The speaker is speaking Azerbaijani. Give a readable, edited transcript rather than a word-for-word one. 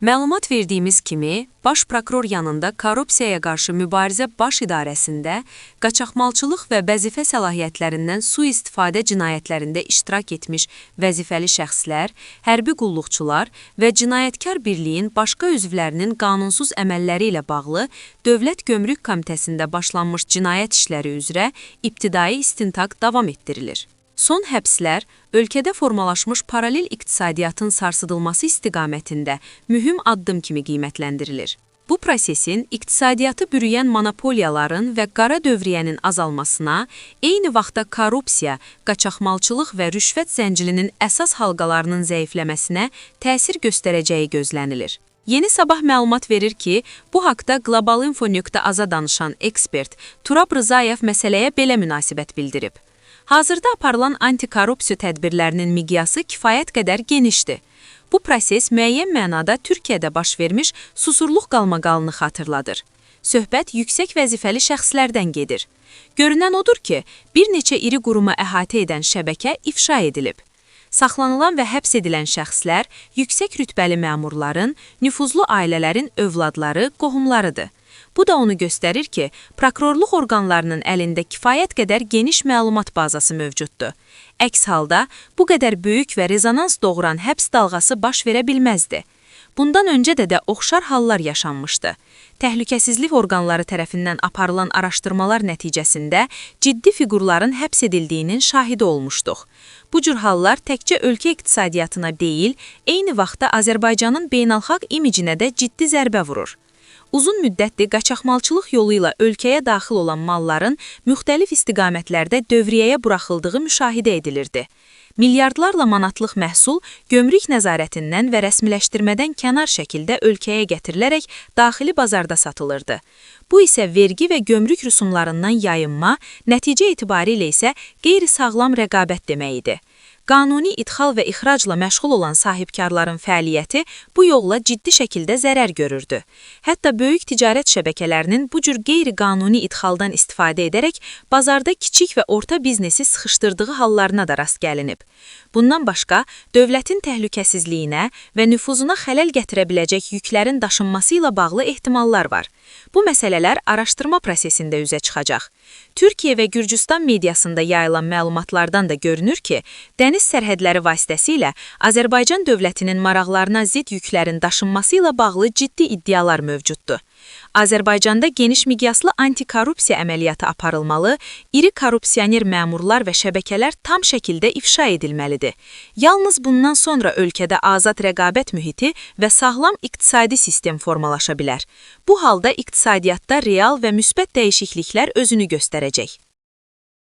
Məlumat verdiyimiz kimi, Baş prokuror yanında Korrupsiyaya qarşı mübarizə Baş İdarəsində qaçaqmalçılıq və vəzifə səlahiyyətlərindən sui-istifadə cinayətlərində iştirak etmiş vəzifəli şəxslər, hərbi qulluqçular və cinayətkar birliyin başqa üzvlərinin qanunsuz əməlləri ilə bağlı Dövlət Gömrük Komitəsində başlanmış cinayət işləri üzrə ibtidai istintaq davam etdirilir. Son həbslər ölkədə formalaşmış paralel iqtisadiyyatın sarsıdılması istiqamətində mühüm addım kimi qiymətləndirilir. Bu prosesin iqtisadiyyatı bürüyən monopoliyaların və qara dövriyyənin azalmasına, eyni vaxtda korrupsiya, qaçaqmalçılıq və rüşvət zəncirinin əsas halqalarının zəifləməsinə təsir göstərəcəyi gözlənilir. Yeni Sabah məlumat verir ki, bu haqda Globalinfo.az-a danışan ekspert Turab Rzayev məsələyə belə münasibət bildirib. Hazırda aparılan antikorrupsiya tədbirlərinin miqyası kifayət qədər genişdir. Bu proses müəyyən mənada Türkiyədə baş vermiş Susurluq qalmaqalını xatırladır. Söhbət yüksək vəzifəli şəxslərdən gedir. Görünən odur ki, bir neçə iri qurumu əhatə edən şəbəkə ifşa edilib. Saxlanılan və həbs edilən şəxslər yüksək rütbəli məmurların, nüfuzlu ailələrin övladları, qohumlarıdır. Bu da onu göstərir ki, prokurorluq orqanlarının əlində kifayət qədər geniş məlumat bazası mövcuddur. Əks halda bu qədər böyük və rezonans doğuran həbs dalğası baş verə bilməzdi. Bundan öncə də oxşar hallar yaşanmışdı. Təhlükəsizlik orqanları tərəfindən aparılan araşdırmalar nəticəsində ciddi fiqurların həbs edildiyinin şahidi olmuşduq. Bu cür hallar təkcə ölkə iqtisadiyyatına deyil, eyni vaxtda Azərbaycanın beynəlxalq imicinə də ciddi zərbə vurur. Uzun müddətli qaçaqmalçılıq yolu ilə ölkəyə daxil olan malların müxtəlif istiqamətlərdə dövriyyəyə buraxıldığı müşahidə edilirdi. Milyardlarla manatlıq məhsul gömrük nəzarətindən və rəsmiləşdirmədən kənar şəkildə ölkəyə gətirilərək daxili bazarda satılırdı. Bu isə vergi və gömrük rüsumlarından yayınma, nəticə etibarilə isə qeyri-sağlam rəqabət demək idi. Qanuni idxal və ixracla məşğul olan sahibkarların fəaliyyəti bu yolla ciddi şəkildə zərər görürdü. Hətta böyük ticarət şəbəkələrinin bu cür qeyri-qanuni idxaldan istifadə edərək bazarda kiçik və orta biznesi sıxışdırdığı hallarına da rast gəlinib. Bundan başqa, dövlətin təhlükəsizliyinə və nüfuzuna xələl gətirə biləcək yüklərin daşınması ilə bağlı ehtimallar var. Bu məsələlər araşdırma prosesində üzə çıxacaq. Türkiyə və Gürcüstan mediasında yayılan məlumatlardan da görünür ki, dəniz sərhədləri vasitəsilə Azərbaycan dövlətinin maraqlarına zidd yüklərin daşınması ilə bağlı ciddi iddialar mövcuddur. Azərbaycanda geniş miqyaslı antikorrupsiya əməliyyatı aparılmalı, iri korrupsioner məmurlar və şəbəkələr tam şəkildə ifşa edilməlidir. Yalnız bundan sonra ölkədə azad rəqabət mühiti və sağlam iqtisadi sistem formalaşa bilər. Bu halda iqtisadiyyatda real və müsbət dəyişikliklər özünü göstərəcək.